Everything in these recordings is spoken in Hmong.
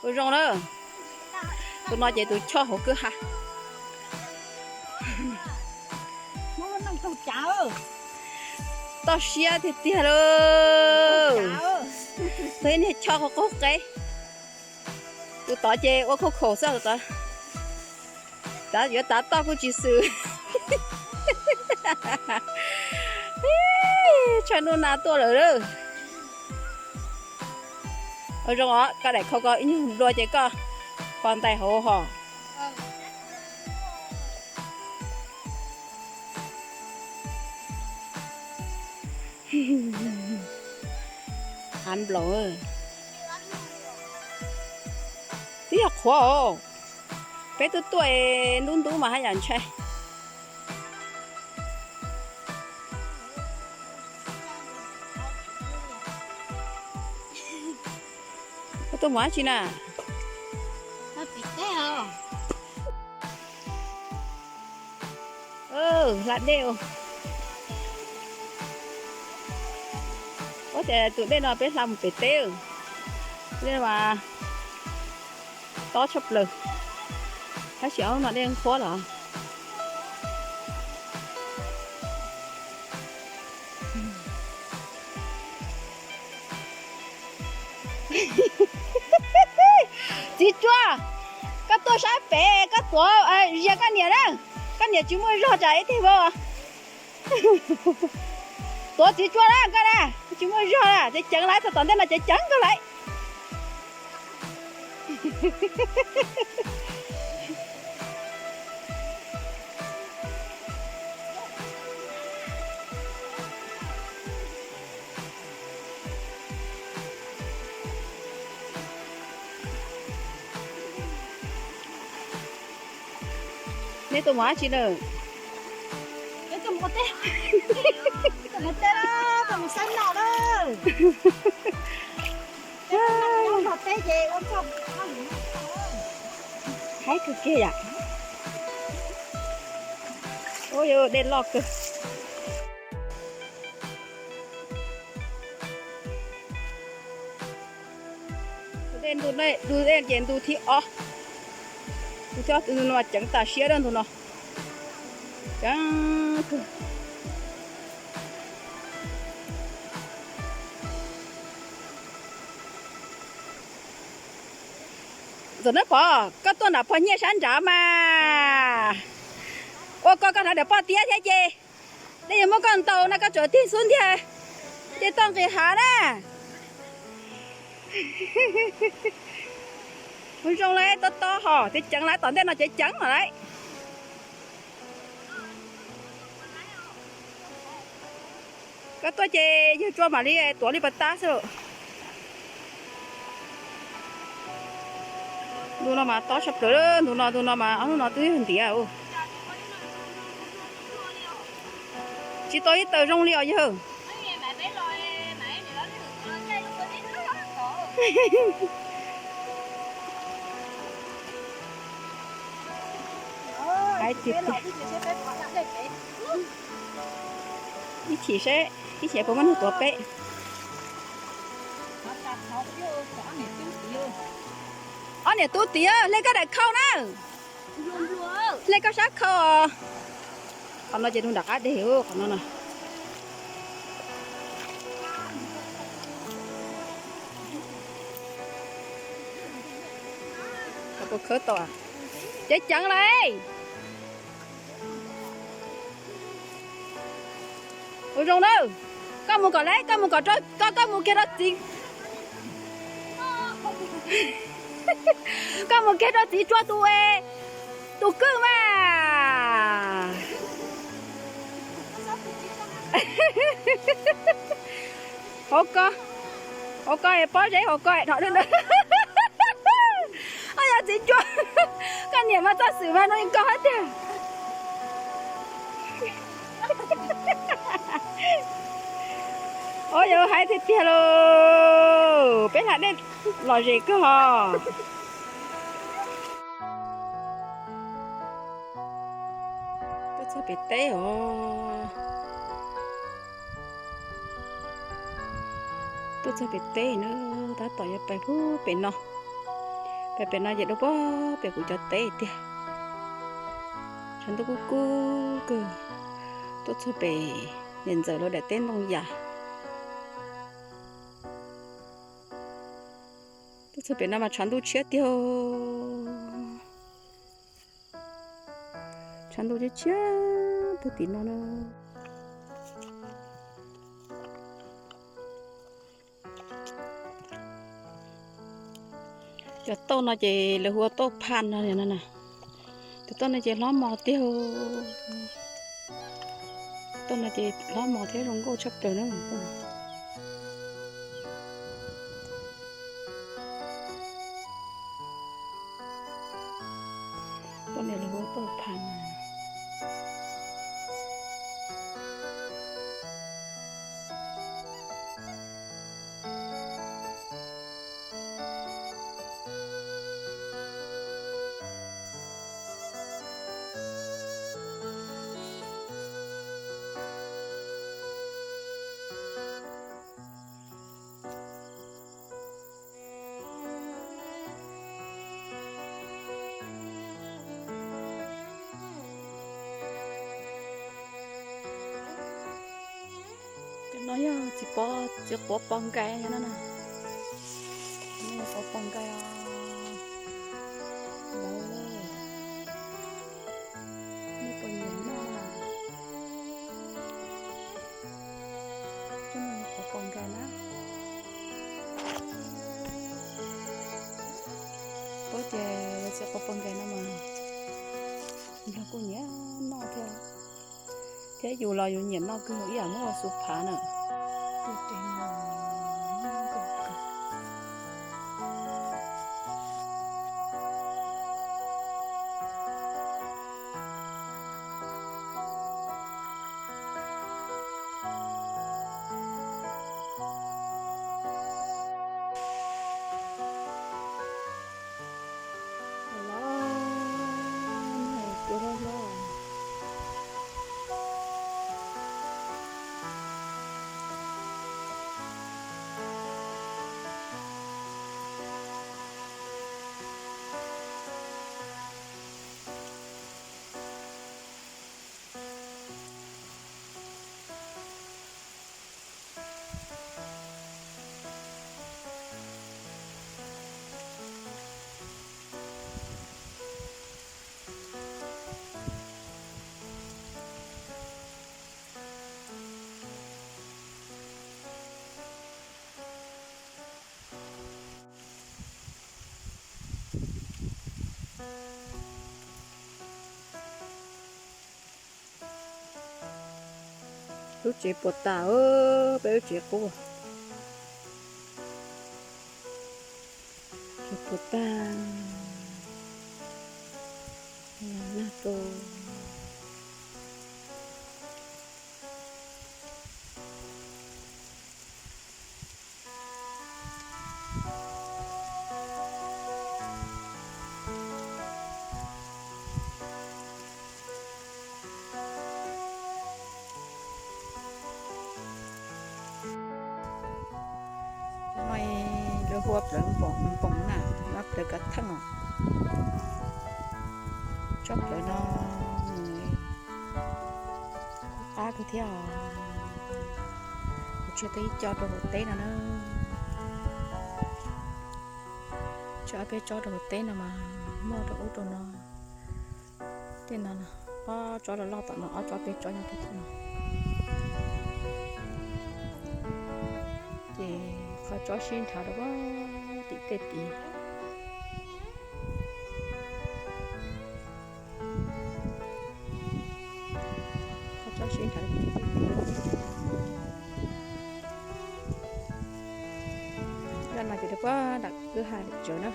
Ua zoo na, tus no ces tus choj hauv kwj ha. Toj siab tiag tiag lauj. Tus niag choj qaug qaug qe. Tus tod ces ua khaub khaum xwb tus tod. Tav yuav tav toj kuj tsis xwm. Tshav ntuj nag tuaj lawm lauj. Ua zoo os, koj daim khau ko ib nyuag nplua ces koj pos ntais hauv hos. Av nplaum. Twb yog qhuav os. Peb twb tuaj ntub ntub mas haj yam ntshai. Koj tuaj mus dab tsi na? Hla dej. Ua cas tus dej no peb hla mus pem teb. Dej mas tob tshaj plaws. Tab sis ob hnub no dej qhuav los. Txiv Tsua, koj tuaj sab pem koj tuav zias koj niam na. Koj niam tsis muaj zog tsam ib teg vau. Tuav txiv Tsua na koj na, tsis muaj zog na, ceev ceev lawm, txog tom ntej no ceev ceev kawg lawm. Nej tuaj mus dab tsi na? Tuaj mus teb, tuaj mus teb, tuaj mus saib noj na. Haib kawg kiag yam. Ua yog dej loj kawg. Tus dej ntu, tus dej ces ntu thib ob. Tus thib ob, tus no ceev tas siab dab ntug no. Ceev kawg. Ntxawm Nab Pov, koj tuaj nram pog nyiaj sab nrad mas. Ua koj, koj hnav daim poj tiab thiab ces. Nej yuav muab koj ntaus no koj tsuas tig xub ntiag ces toj nqis hav na. Ua zoo lawm, tob tob hos, ceev ceev lawm, tom ntej no ceev ceev lawm lauj. Koj tuaj ces yawg Tsua mam li tuav li pas tab xwb. Ntu no mas tob tshaj plaws, ntu no, ntu no mas ob hnub no twb yog ntiav. Tsis tau ib taws zoo li os yawg. Hais tiag tiag. Ib chim seb, ib chim puas muaj neeg tuav peb. Ob niam tub tid, hle koj daim khau na. Hle koj sab khau os. Qhov no ces nws nram qab deg, qhov no na. Puas khawb tau? Ceev ceev lawm. Ua zoo na, koj mus kom lawm, koj mus kom rau, koj, koj mus kiag rau txiv, koj mus kiag rau txiv Tsua tus, tus kwj mas. Hauv ko, hauv ko es pob zeb hauv ko es dhau. Yog txiv Tsua, koj niam mas txoj xwm mas no koj hab tiag. Ua yog hais tiag tiag lauj, peb hla dej lom zem kawg hos. Tuaj txog pem teb os. Tuaj txog pem teb na, tab tom yuav pais pem no. Pem pem no ces dua pem kuv cov teb tiag. Tshav ntuj kub kub kawg, tuaj txog pem niam ntxawm lawv daim teb ntoo yas. Tuaj txog pem no mas tshav ntuj tshiab tiag. Tshav ntuj tshiab tshiab puag tim no na. Cov tauj no ces lawv hu ua tauj phaj no na. Cov tauj no ces hlob mos tiag. Tauj no ces hlob mos thiab zoo nkauj tshaj plaws na. Tauj no lawv hu ua tauj phaj no. Cov no yog txiv quav pos nkais no na. Txiv quav pos nkais os. Lawv, nej puas nyiam noj na? Cov no quav pos nkais na. Paub tias yog txiv quav pos nkais no mas nplog kuj nyiam noj thiab. Thiab yus los yus nyiam noj kawg, ib yam muab ua xu phav na. Lub tsev puas tas, peb lub tsev qub. Tsev puas tas, nag rau. No lawv hu ua plawv npoos na, no plawv kav theej os. Tsob plawv no qab kawg thiab os. Kuv tseg tau ib co rau hauv teb no na. Tseg ob peb tsob rau hauv teb no mas muaj rau ub rau no. Tej no ob tsob loj loj tom no, ob tsob peb tsob nyob puag tom no. Ces qhov tsob sib nrhav rau puag tim tej tid. Qhov tsob sib nrhav rau puag tim tej tid. Zaj no ces rau puag nram kwj ha tsawv na.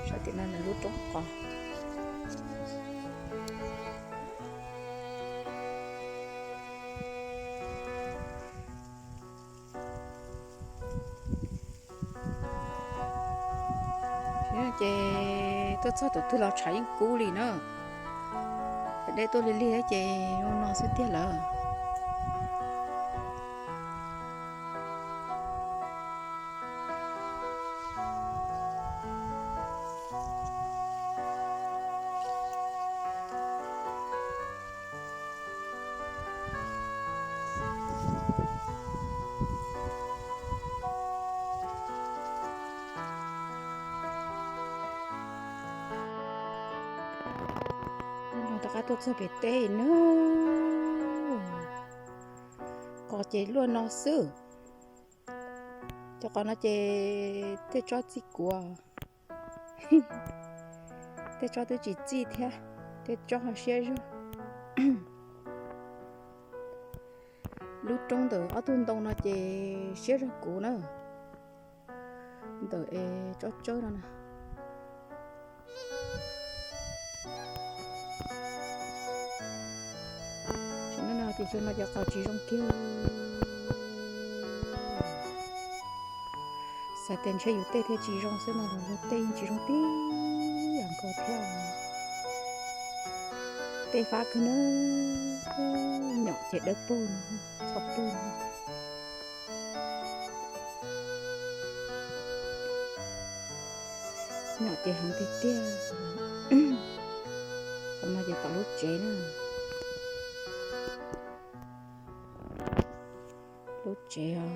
Saib tim no nws lub roob qos. Ces tuaj txog tus twg los tshav yeej kub li na. Dej tuaj lig lig ces zoo no xwb tiag lawm. Tuaj txog pem teb na, qos ces luaj no xwb. Cov qos no ces tej tsob txij kuv, tej tsob twb tsis txij thiab, tej tsob ho siab zog. Lub roob ntawm ob tug ntoo no ces siab zog kuv na, ntawm es tsob tsawb no na. Tam no ces xyoo no cov qos tsis zoo kiag. Xav tias ntshe yus tej thiaj tsis zoo xwb no los luag tej yeej tsis zoo tib yam nkaus thiab. Tej fab kawg na, nyom ces dawb paug no, txho paug no. Nyom ces heev tiag tiag. Qhov no ces tom lub tsev na. Lub tsev os.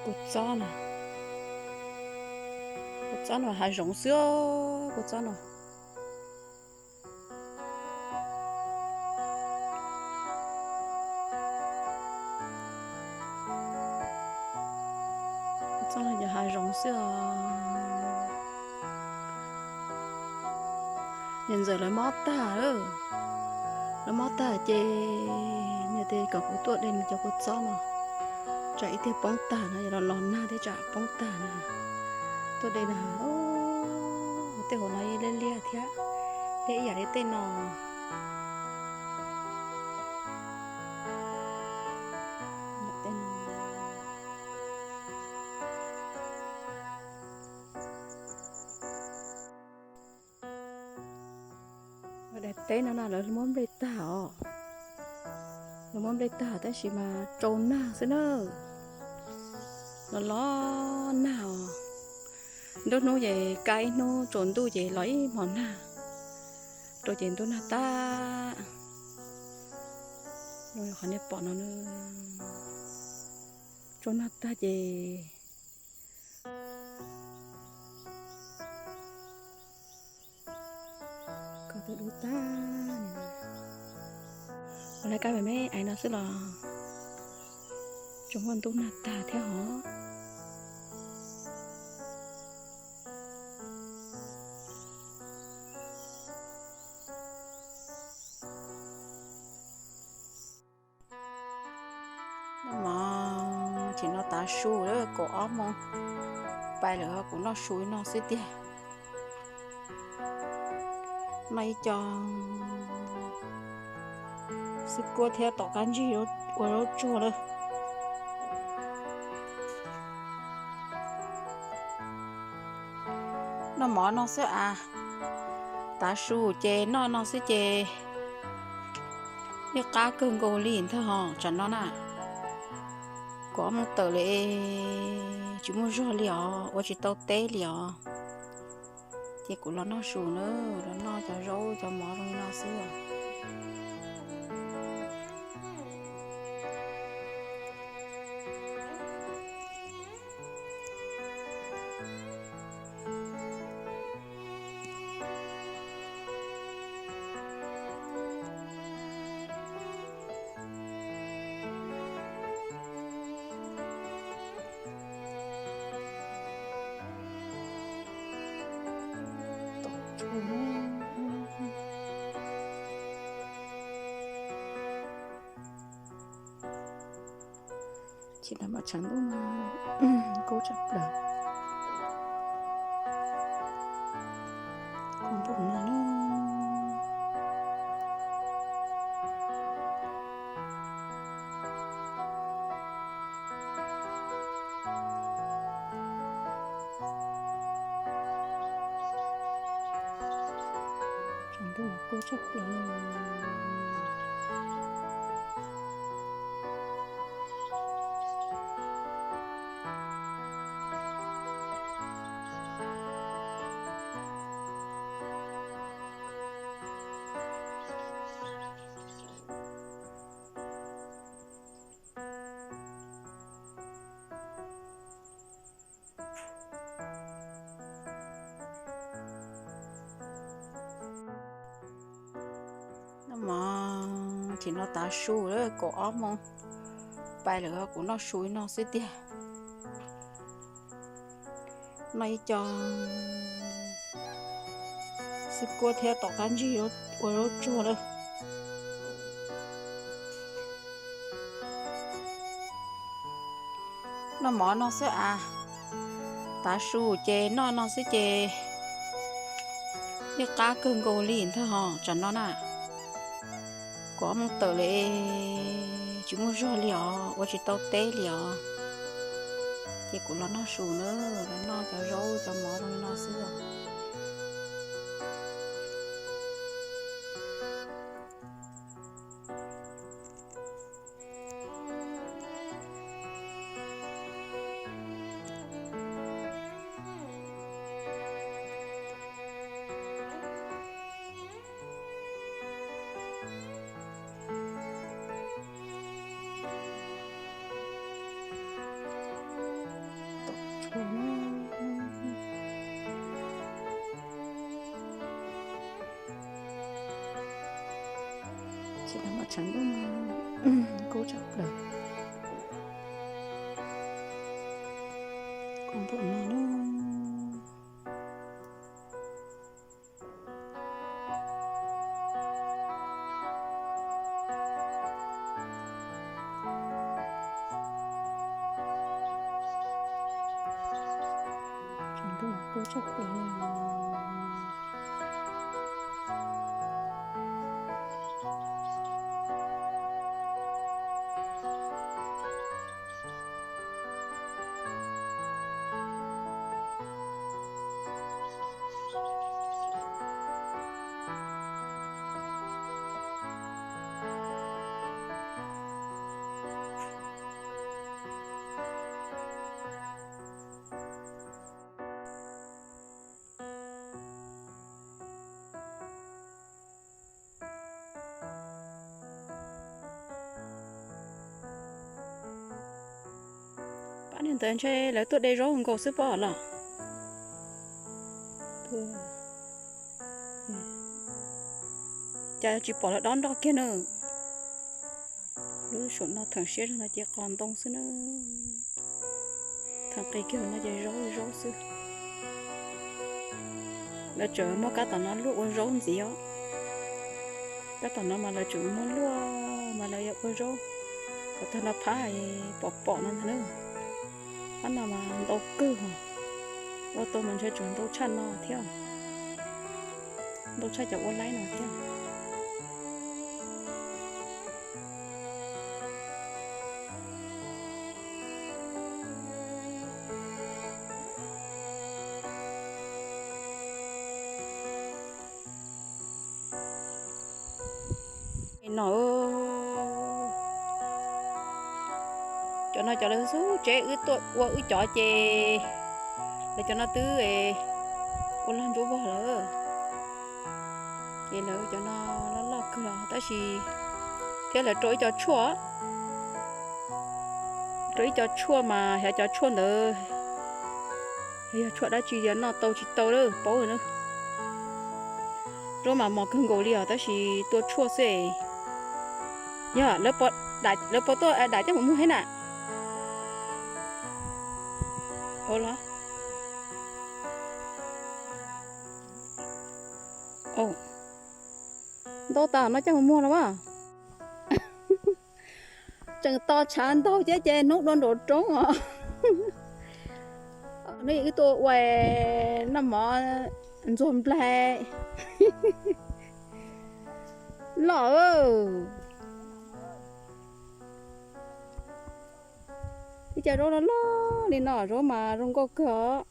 Kua txob no, kua txob no hav zoov xwb, kua txob no. Txoj no yog hav zoov xwb os. Niam ntxawm lawv mob tag, lawv mob tag ces nws tias kom kuv tuaj de nws cov kua txob no, tsam ib tiag poob tag no, yog los los nag thiab tsam poob tag na. Tuaj de na, tej hauv no yeej liab liab thiab, liab ib yam li tej no. Daim teb no na lawv muab nplej tag os. Lawv muab nplej tag tab sis mas tsau nag xwb na. Los los nag os. Nruab hnub ces kaj ib hnub, tsaus ntuj ces los ib hmos nag. Rau ces ntuj nag tag. Qhov nej pom no, tsau nag tag ces koj twb dub tag. Ua lawv kab me me aiv no xwb los tsuas muaj ntuj nag tag thiab hos. Noj mov, tsis noj tav su lawm, kaum ob moos pais lawm, kuv noj su ib no xwb tiag. Noj ib co xwb kuab thiab tom qab ntsig ua zaub tsuag lawm. Noj mov no xwb as, tav su ces noj no xwb ces yeej qab kawg nkaus li ntag hos tsam no na. Kuv ob moos tawm lawm, tsis muaj zog li os, ua tsis tau teb li os. Ces kuv los noj su na, los noj cov zaub cov mov zoo li no xwb. Tsis tas mam tshav ntuj no kub tshaj plaws. Kub npaum no na. Tshav ntuj Kub tshaj plaws. Noj mov, thaum no tav su lawm, kaum ob moos pais lawm, kuv noj su ib no xwb tiag. Noj ib co xwb kuab thiab tom qab ntsig ua zaub tsuag lawm. Noj mov no xwb as, tav su ces noj no xwb ces yeej qab kawg nkaus li ntag hos tsam no na. Kuv ob moos tawm lawm, tsis muaj zog li os, ua tsis tau teb li os. Ces kuv los noj su na, los noj cov zaub cov mov zoo li no xwb os. Ces lawv mam tshav ntuj no kub tshaj plaws. Kub npaum no na. Tshav ntuj kub tshaj plaws. Pab niag ntawd ntshe lawv tuaj de zaub nkaus xwb pob los. Cas tsis pom lawv dob nroj kiag na. Lub saum no theem siab zog no ces qos ntoo xwb na. Theem qis kiag no ces zaub zaub xwb. Lawv tseem muab kab tom no luaj ua zaub ntxiv os. Kab tom no mas lawv tseem muab luaj mas lawv yuav ua zaub kom tag no phab pom pom no ntag na. Phab no mas ntau kawg os. Ua tau mas ntshe tseem ntau tshaj no thiab. Ntau tshaj cov ua laib no thiab. No, cov no cov lawv xub tsev wb tuaj ua wb cov ces lawv cov no twb ua log ntsuab vog lawm. Ces lawv cov no loj loj kawg los tab sis thiab lawv rau ib co tshuaj, rau ib co tshuaj mas xyov cov tshuaj ntawd yog tshuaj dab tsi, yog noj tau tsis tau lawm paub na. Zaub mas mos kawg nkaus li os tab sis tua tshuaj xwb. Yog lawv puas tuaj dam coj mus muag thiab na? Ua los, ntau tas no coj mus muag los mas. Tseem to tshav ntaug thiab ces hnub dua nraum roob os. Hnub wb tuaj ua noj mov ntxuag nplaig loj. Ib co zaub loj loj li no, zaub mas zoo nkauj kawg os.